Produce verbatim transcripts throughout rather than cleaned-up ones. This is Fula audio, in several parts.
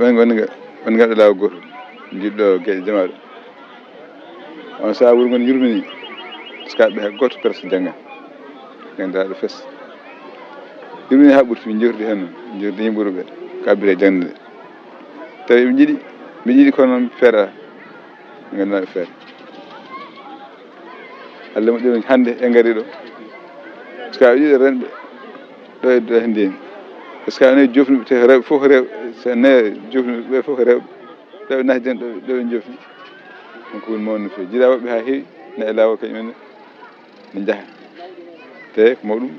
Won, won, won ngaɗa laawol gootol, jiɗɗo geɗe jamaaɗo. On sahaa wuro ngon yurmini, sukaaɓe hay gooto presque jannga. Janndiraaɗo fes. Yurmini haa ɓurti, min njordi heen, min njordi yimɓe wuro ɓe, kabbira jannde. Tawi ɓe njiɗi, ɓe njiɗi kono noon feera, ɓe ngannduɗaa ɓe feera. Allah moƴƴi hannde en ngari ɗo. Sukaaɓe ɗiɗo renɓe ɗo e, ɗo e ndiyam. Par ce que ene jofni te rewɓe fof rewɓe, so ne jofni ɓe fof rewɓe. Ɗo ɓe naati ɗo, ɗo ɓe jofni. Ɗum ko woni mawɗo no feewi. Jiidaa woɓɓe haa heewi, ne e laawol kañum en ne njaha. Te ko mawɗum,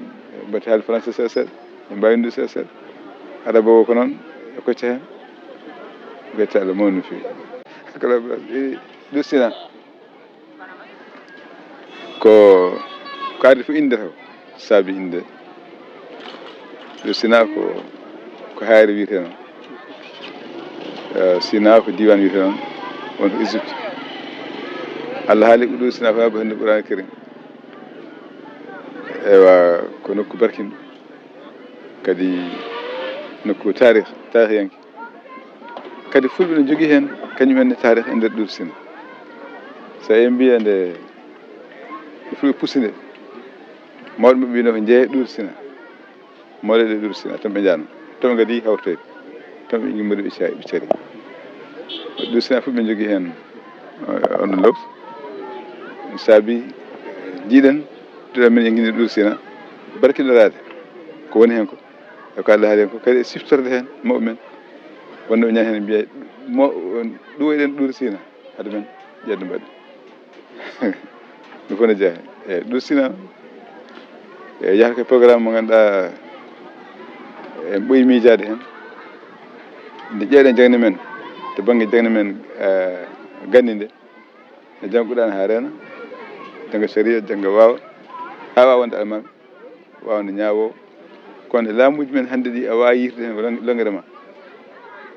mbaɗti haalde français seeɗa seeɗa, ɓe mbaawi ndu seeɗa seeɗa. Arabo o ko noon, e kocca heen. Mbiyete Allah mawɗo no feewi. Kala, e, ɗo Sina. Ko, ko adii fof innde taw, saabi innde. Ɗo Sina ko, ko Haayre wiyetee noon. Eh, Sina ko diiwaan wiyetee noon, won ko Égypte. Allah haali ko ɗo Sina ko henndu Qur'aana Karim. Ewa, ko nokku barkinɗo. Kadi nokku taarih, taarihiyanke. Kadi Fulɓe no njogii heen kañum en ne taarih e nder ɗo Sina. So en mbiya nde, nde Fulɓe pusi nde, mawɗo maɓɓe wiyno ko njeeya ɗo Sina. Mawɗo ɗo Sina, toon ɓe njaano. Toon ɓe ngadi hawtoyde. Toon ɓe ngimmori ɓe cari, ɓe cari. Ɗo Sina fof ɓe njogii heen, eh, on ɗon lof. Saabi, eh, njiiɗen, duɗal men e nginndi ɗo Sina. Barkinɗoraade ko woni heen ko. E ko Allah haali heen ko, kadi e siftorde heen mawɓe men. Wonno ɓe ñaani heen mbiya, mo, ɗuwoyɗen ɗo Sina, hade men ƴeeɗo mbaɗi. Ɗum fof ne jeyaa. Eeyi, ɗum Sina, eeyi, yahata ko programme mo ngannduɗaa en ɓooyi miijaade heen. Nde ƴeewɗen jaŋde men, to bannge jaŋde men, eh, ganni nde, e jannga Qur'aana haa reena, jannga sariya, jannga waawa, haa waawa wonde almaami. Waawde ñaawoo. Kono e laamuuji men hannde ɗi, a waawaa yiitude heen ko lon-, longere ma.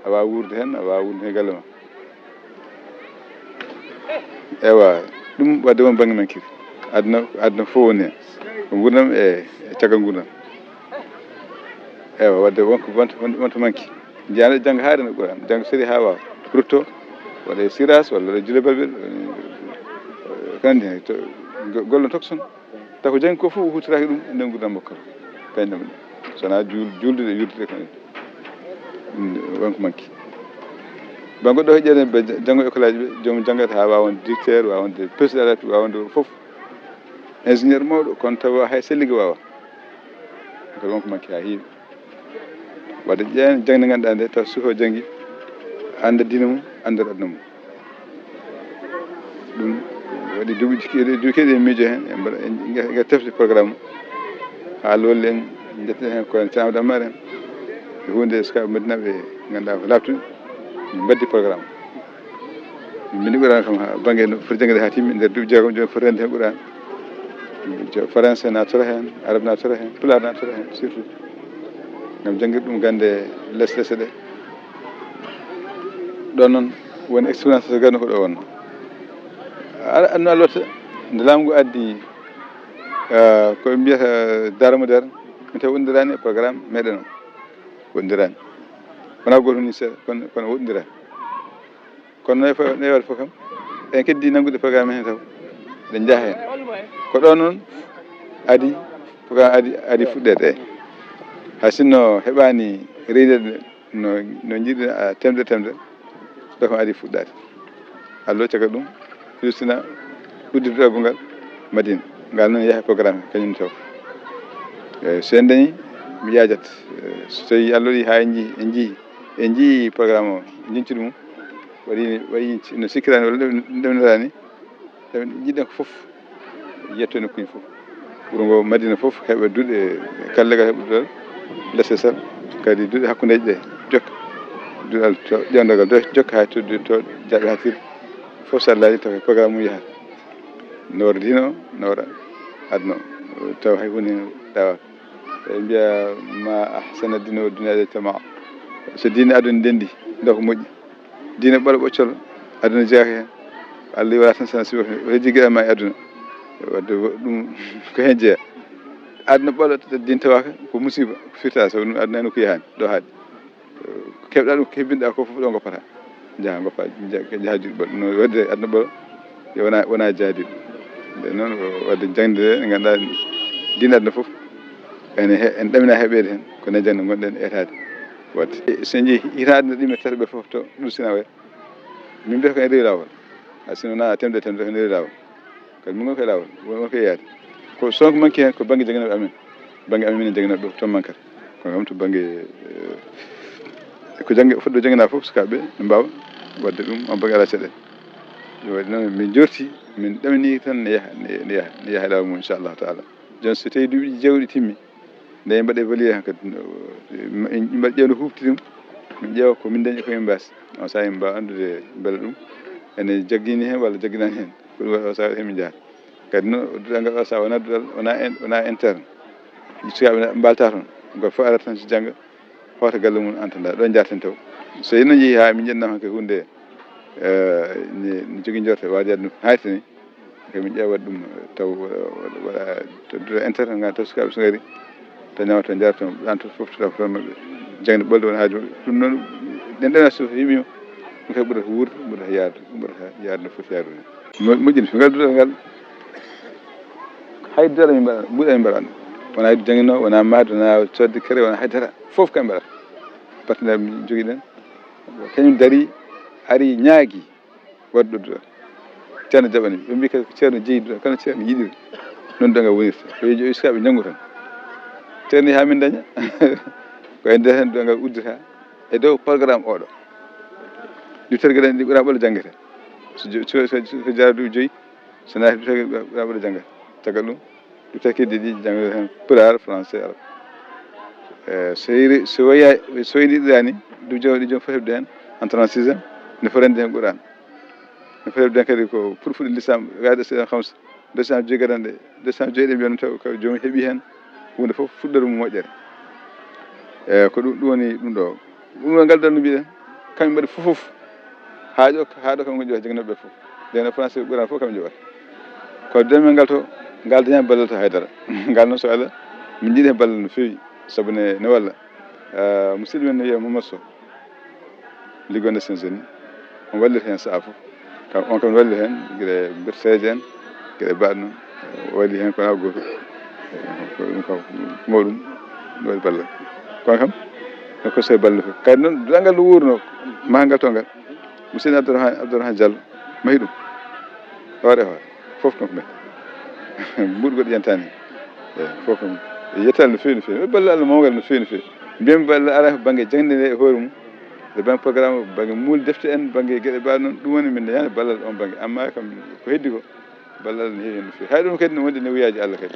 A waawaa wuurde heen, a waawaa wuurde heen galle ma. Ewa, ɗum waɗde won bannge men kadi. Aduna, aduna fof woni heen. Ko nguurndam e, e caggal nguurndam. Ewa, waɗde won ko wonta, won, wonta manki. Njiyaa neɗɗo jannga haa reena Qur'aana, jannga sariya haa waawa. Rutto, waɗa siras, walla waɗa juulo balbel, ko nanndi heen, to, go-, gollon toon ko son. Taw ko janngi ko fof, o huutoraaki ɗum e nder nguurndam makko. Kañum ɗum. So wonaa juul-, juuldude e wirdude ko ɗum won ko manki. Ba goɗɗo ko ƴeewde ɓe ja-, janngo e école aji ɓe, joomum janngata haa waawa wonde directeur, waawa wonde président de la République, waawa wonde fof. Ingénieur mawɗo, kono tawa hay sellude waawaa. Ko won ko manki haa heewi. Waɗde ƴeewen jaŋde ngannduɗaa nde, taw suka o janngi, annda diine mum, annda aduna mum. Ɗum waɗi duuɓi keewɗi, duuɓi keewɗi en miijo heen, en mbaɗa, en, en, en tefti programme o. Haa lolli en, njetten heen ko en Ceerno Amadou Ammar en. E huunde sukaaɓe Madina ɓe ngannduɗaa ko laaɓtuɓe, min mbaddi programme. Min mbinndi Qur'aana kam haa bannge no foti janngeede haa timmi nder duuɓi jeegom, jooni foti rende heen Qur'aana. Français naatora heen, arabe naatora heen, pulaar naatora heen, surtout. Ngam janngirde ɗum gannde les lese ɗe. Ɗoon noon woni expérience so ganndo ko ɗo wonno. Ara, aduna lotta, nde laamu ngu addi, eh, ko ɓe mbiyata Daara Moderne, mi tawi woɗɗondiraani e programme meɗen o. Woɗɗondiraani. Wonaa gooto ni seeɗa, kono, kono woɗɗondiraani. Kono no e fo-, no e waɗde fof kam, en keddi nanngude programme heen taw, eɗen njaha heen. Ko ɗoon noon adi, programme adi, adi fuɗɗeede. Hay sinno heɓaani reydeede no, no njiɗi, a, temedere temedere, ɗo kam adi fuɗɗaade. Allo caggal ɗum, Filistina udditu ɗaɓɓungal Madina. Ngal noon yaha programme kañum taw. Eeyi, so en dañi, mi yaajat. Eeyi, so tawii Allah waɗi haa en njii, en njii, en njii programme o, en njeñci ɗum, waɗi, waɗi no sikkiraani walla ɗum, ɗum ɗemnoraani, ɗum njiɗɗen ko fof, yetto nokkuuji fof. Wuro ngo Madina fof heɓa duɗe, kallegal heɓa duɗal, lesesal, kadi duɗe hakkundeeji ɗe jokka. Duɗal to ƴewndogal do jokka haa to, to jaaɓe haa tiri. Fof so Allah waɗi taw ko programme mum yaha. Nawra diine o, nawra aduna o, taw hay huunde heen ɗawaaka. Ɓe mbiya, "Ma ahsana diine wa dunya ila jama." So diine aduna ndenndi, nde ko moƴƴi. Diine ɓolo ɓoccol, aduna jeyaaka heen. Allah wala tan sana siwa heen. O heddi giɗal ma e aduna. Wadde ɗum ko heen jeyaa. Aduna ɓolo, diine tawaaka, ko musiba, ko firta, sabu ɗum aduna heen ko yahaani, ɗo haaɗi. Ko keɓɗa ɗum, ko hebbinɗa ko fof ɗo ngoppata. Njaha ngoppa, nja-, njaha juɗɗo ɓolo. No wadde aduna ɓolo, yo wona, wona jaadiɗo. Nde noon, o wadde jaŋde nde, nde ngannduɗaa diine aduna fof, ene he-, en ɗamina heɓeede heen, ko nden jaŋde ngonɗen etaade. Wadde, so en njii hitaande ɗiɗi tati ɓe fof to ɗum sina wayi. Min mbiyata ko en rewi laawol. A sino na temde temde ko en rewi laawol. Kadi min ngon koye laawol, won, won ko yeeyaade. Ko soon ko manki heen ko bannge jaŋnooɓe amen. Bannge amen minen jaŋnooɓe ɓe ko toon mankata. Kono kam to bannge, eh, ko jannge, fotde jannginaa fof sukaaɓe ɓe mbaawa waɗde ɗum, on bannge alaa caɗeele. Ɗum waɗi noon min njorti, min ɗamini tan ne yaha, ne, ne yaha, ne yaha e laawol mum, inchallahu taala. Jooni so tawii duuɓi jewɗi timmi, nde en mbaɗe valier han kadi, no, en mbaɗa ƴeewde huuɓti ɗum, min ƴeewa ko min dañi ko min mbaasi. On saaha en mbaawa anndude mbela ɗum ene jaggini heen walla jagginaani heen. Ko ɗum waɗi o saaha emin njaha. Kadi noon, duɗal ngal o saaha wonaa duɗal, wonaa in-, wonaa interne. Sukaaɓe mbalta toon, gooto fof arata tan so jannga, hoota galle mum, antanda ɗo njaarten taw. So en njii haa min njennaama hankadi huunde, eh, ne, ne jogii njorte waajaade no haytani, ko min ƴeewa ɗum taw waɗa, waɗa, waɗa to duɗal interne ngal taw sukaaɓe so ngari, to ñaama to njaara toon, ɗaan to fof to toon maɓɓe. Jaŋde ɓolde wona haaju maɓɓe. Ɗum noon, ɗen ɗen so heɓiima, ɗum kadi ɓurata wuurde, ɓurata yaarde, ɗum ɓurata yaarde no foti yaarude. Mo-, moƴƴini, so ngal duɗal ngal, hay dara min mbaɗa, mbuɗa min mbaɗa. Wona jaŋino, wona mahde, wona sodde kere, wona hay dara. Fof kam mbaɗata. Partenaire min jogiɗen, kañum darii, ari ñaagii. Waɗi ɗo duɗal. Ceerno jaɓani. Ɓe mbii kadi ko Ceerno jeyi duɗal, kala no Ceerno yiɗiri. Noon duɗal ngal wonirta. Ɓe njo-, sukaaɓe njanngu tan. Ceerno haa min daña. Ko e nder heen duɗal ngal uddita. E dow programme oɗo. Ɗi tergal en ɗi ɓura ɓolo janngete. So jo-, so, so, so jaara duuɓi joyi, so naati ɗi tergal ɓura ɓolo janngete. Caggal ɗum, ɗi tergal ɗi janngoto heen pulaar, français, arab. Eh, so yiri, so waya, so wayni ɗi ɗaani, duuɓi joyi ɗi joom fof heɓde heen, en trente-sixième, ne foti dañde heen Qur'an. Ne foti dañde kadi ko pour fuɗɗi lislam, gaade lislam hamsa, lislam joyi gadande, lislam joyi ɗe mbiyan taw ko joomum heɓi heen huunde fof fuɗɗoore mum moƴƴere. E ko ɗum, ɗum woni ɗum ɗo. Ɗum ɗo ngal darnde mbiɗen, kamɓe mbaɗi fof fof. Haa ɗo, haa ɗo kamɓe ngoni ƴeewa jaŋnooɓe ɓe fof. Ndeen français Qur'an fof kamɓe njoɓata. Ko darnde men ngal to, ngal daña ballal to haydara. Ngal noon so Allah, min njiɗi heen ballal no feewi, sabu ne, ne walla. Ah, musidɗo men no wiyee Mamadou Sow, liggonde Nations Unies, on wallit heen sahaa fof. Kam, on kam wallit heen, gila berteeje en, gila baaɗe noon, walli heen ko na gooto. Ko ɗum kam, mo ɗum, ɗum waɗi ballal. Kono kam, no ko so e ballal fof. Kadi noon, duɗal ngal no wuurno, mahangal to ngal. Musidɗo Abdourahmane, Abdourahmane Diallo, mahi ɗum. Hoore e hoore. Fof kam ko men. Mbuɗu goɗɗo yantaani. Eeyi, fof kam. Yettaali no feewi, no feewi. Ballal Allah mawngal no feewi, no feewi. Mbiyen ballal ara ko bannge jaŋde nde e hoore mum. E bannge programme, bannge muul defte en, bannge geɗe baaɗe noon. Ɗum woni min dañaani ballal on bannge. Amma kam ko heddi ko, ballal Allah no heewi heen no feewi. Hay ɗum kadi no wondi ne wuyaaji Allah kadi.